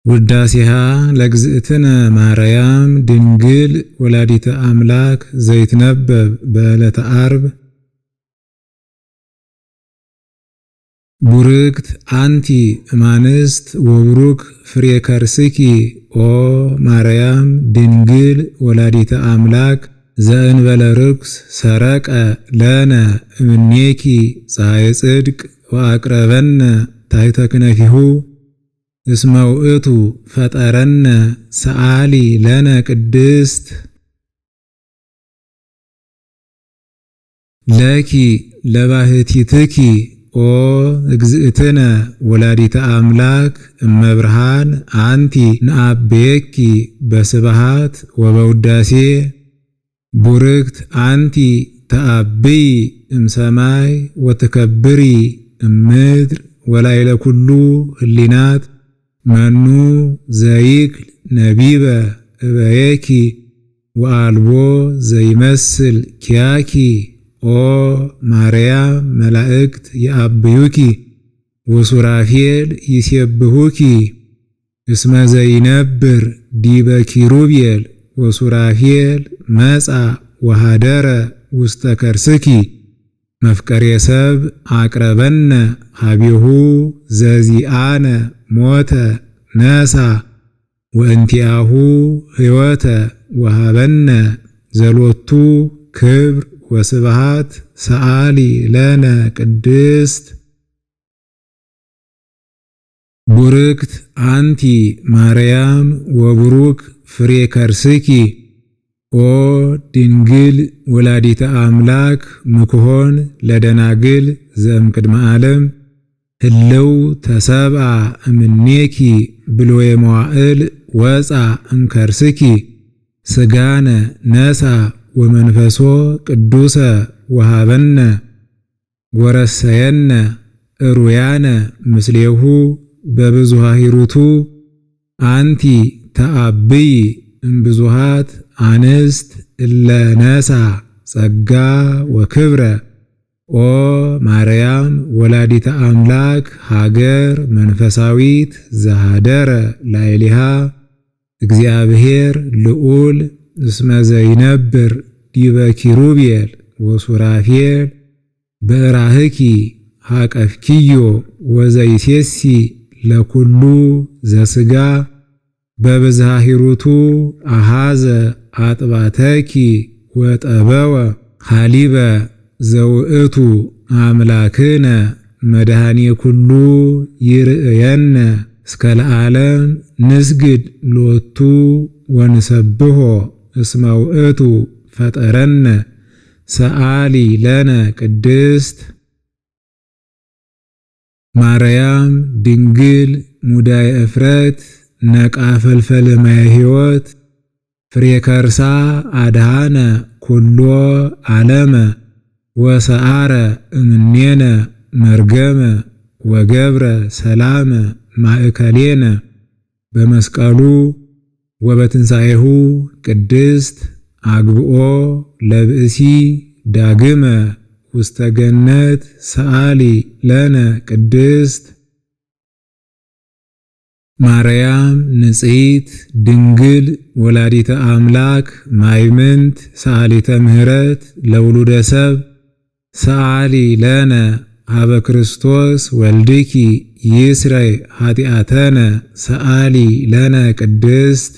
ውዳሴሃ ለእግዝእትነ ማርያም ድንግል ወላዲተ አምላክ ዘይትነበብ በዕለተ ዓርብ። ቡርክት አንቲ እምአንስት ወቡሩክ ፍሬ ከርስኪ ኦ ማርያም ድንግል ወላዲተ አምላክ ዘእንበለ ርኩስ ሰረቀ ለነ እምኔኪ ፀሐየ ጽድቅ ወአቅረበነ ታሕተ ክነፊሁ እስመ ውእቱ ፈጠረነ ሰአሊ ለነ ቅድስት። ለኪ ለባህቲትኪ ኦ እግዝእትነ ወላዲተ አምላክ እመብርሃን አንቲ ንአቤኪ በስብሃት ወበውዳሴ። ቡርክት አንቲ ተአብይ እምሰማይ ወትከብሪ እምድር ወላዕለ ኩሉ ህሊናት መኑ ዘይክል ነቢበ እበየኪ ወአልቦ ዘይመስል ኪያኪ ኦ ማርያም መላእክት የአብዩኪ ወሱራፌል ይሴብሁኪ እስመ ዘይነብር ዲበ ኪሩቤል ወሱራፌል መጻ ወሃደረ ውስተ ከርስኪ መፍቀሬ ሰብ አቅረበነ ሀቢሁ ዘዚአነ ሞተ ነሳ ወእንቲአሁ ሕይወተ ወሃበነ ዘሎቱ ክብር ወስብሃት ሰአሊ ለነ ቅድስት። ቡርክት አንቲ ማርያም ወቡሩክ ፍሬ ከርስኪ ኦ ድንግል ወላዲተ አምላክ ምክሆን ለደናግል ዘእምቅድመ ዓለም ህለው ተሰብአ እምኔኪ ብሎየ መዋዕል ወፃ እምከርስኪ ስጋነ ነሳ ወመንፈሶ ቅዱሰ ወሃበነ ጎረሰየነ እሩያነ ምስሌሁ በብዙሃ ሂሩቱ አንቲ ተአብይ እምብዙሃት አንስት እለ ነሳ ጸጋ ወክብረ ኦ ማርያም ወላዲተ አምላክ ሀገር መንፈሳዊት ዘሃደረ ላዕሌሃ እግዚአብሔር ልዑል እስመ ዘይነብር ዲበ ኪሩቤል ወሱራፌል በራህኪ ሀቀፍኪዮ ወዘይሴሲ ለኩሉ ዘስጋ በብዝሃ ሂሩቱ አሃዘ አጥባተኪ ወጠበወ ሀሊበ ዘውእቱ አምላክነ መድኃኔ ኩሉ ይርእየነ እስከ ለዓለም ንስግድ ሎቱ ወንሰብሖ እስመ ውእቱ ፈጠረነ ሰአሊ ለነ ቅድስት። ማርያም ድንግል ሙዳየ እፍረት ነቃ ፈልፈለ ማየ ሕይወት ፍሬ ከርሳ አድሃነ ኩሎ ዓለመ ወሰአረ እምኔነ መርገመ ወገብረ ሰላመ ማእከሌነ በመስቀሉ ወበትንሣኤሁ ቅድስት አግብኦ ለብእሲ ዳግመ ውስተ ገነት ሰአሊ ለነ ቅድስት። ማርያም ንጽሕት ድንግል ወላዲተ አምላክ ማይምንት ሰአሊተ ምሕረት ለውሉደ ሰብ ሰአሊ ለነ ሀበ ክርስቶስ ወልድኪ ይስረይ ኃጢአተነ ሰአሊ ለነ ቅድስት።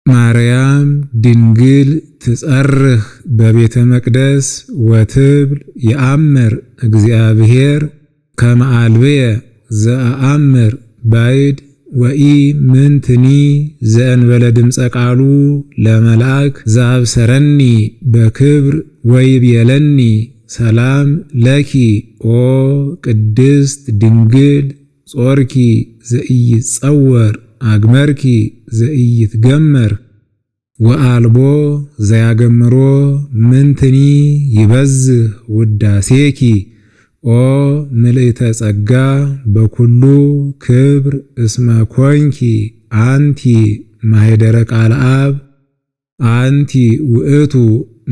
ማርያም ድንግል ትጸርህ በቤተ መቅደስ ወትብል የአምር እግዚአብሔር ከመ አልብየ ዘአአምር ባይድ ወኢ ምንትኒ ዘእንበለ ድምፀ ቃሉ ለመልአክ ዘአብሰረኒ በክብር ወይቤለኒ ሰላም ለኪ ኦ ቅድስት ድንግል ጾርኪ ዘኢይጸወር አግመርኪ ዘኢይትገመር ወአልቦ ዘያገምሮ ምንትኒ ይበዝህ ውዳሴኪ ኦ ምልእተ ጸጋ በኩሉ ክብር እስመ ኮንኪ አንቲ ማኅደረ ቃለ አብ አንቲ ውእቱ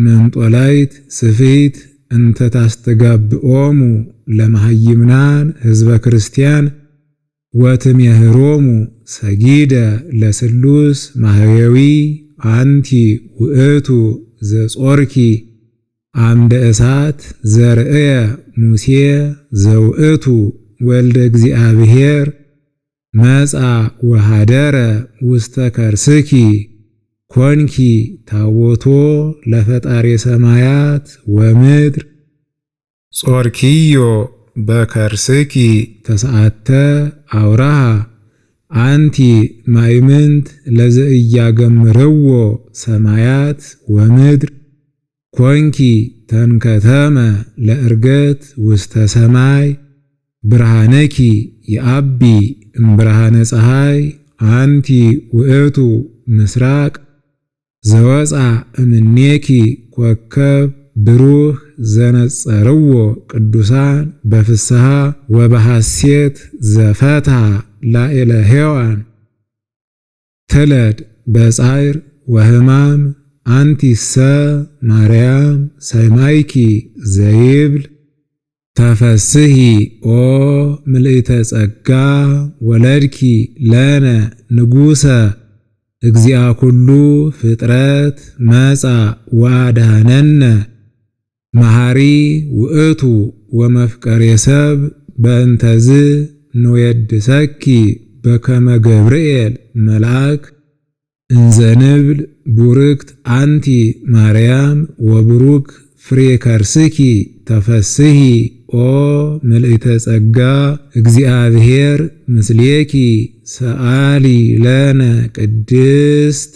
መንጦላይት ስፊት እንተ ታስተጋብኦሙ ለመሃይምናን ህዝበ ክርስቲያን ወትሜህሮሙ ሰጊደ ለስሉስ ማህየዊ አንቲ ውእቱ ዘጾርኪ አምደ እሳት ዘርእየ ሙሴ ዘውእቱ ወልደ እግዚአብሔር መጽአ ወሃደረ ውስተ ከርስኪ ኮንኪ ታቦቶ ለፈጣሪ ሰማያት ወምድር ጾርኪዮ በከርስኪ ተስዓተ አውራሃ አንቲ ማእምንት ለዘኢያገምርዎ ሰማያት ወምድር ኮንኪ ተንከተመ ለዕርገት ውስተ ሰማይ ብርሃነኪ የአቢ እምብርሃነ ፀሐይ አንቲ ውእቱ ምስራቅ ዘወፃ እምኔኪ ኮከብ ብሩህ ዘነጸርዎ ቅዱሳን በፍስሐ ወበሐሴት ዘፈትሐ ላዕለ ሔዋን ትለድ በጻዕር ወሕማም አንቲሰ ማርያም ሰማይኪ ዘይብል ተፈስሂ ኦ ምልእተ ጸጋ ወለድኪ ለነ ንጉሰ እግዚአ ኩሉ ፍጥረት መጻ ወአድኀነነ መሐሪ ውእቱ ወመፍቀሬ ሰብ በእንተዝ ንዌድሰኪ በከመ ገብርኤል መልአክ እንዘ ንብል ቡርክት አንቲ ማርያም ወቡሩክ ፍሬ ከርስኪ ተፈስሂ ኦ ምልእተ ጸጋ እግዚአብሔር ምስሌኪ ሰአሊ ለነ ቅድስት።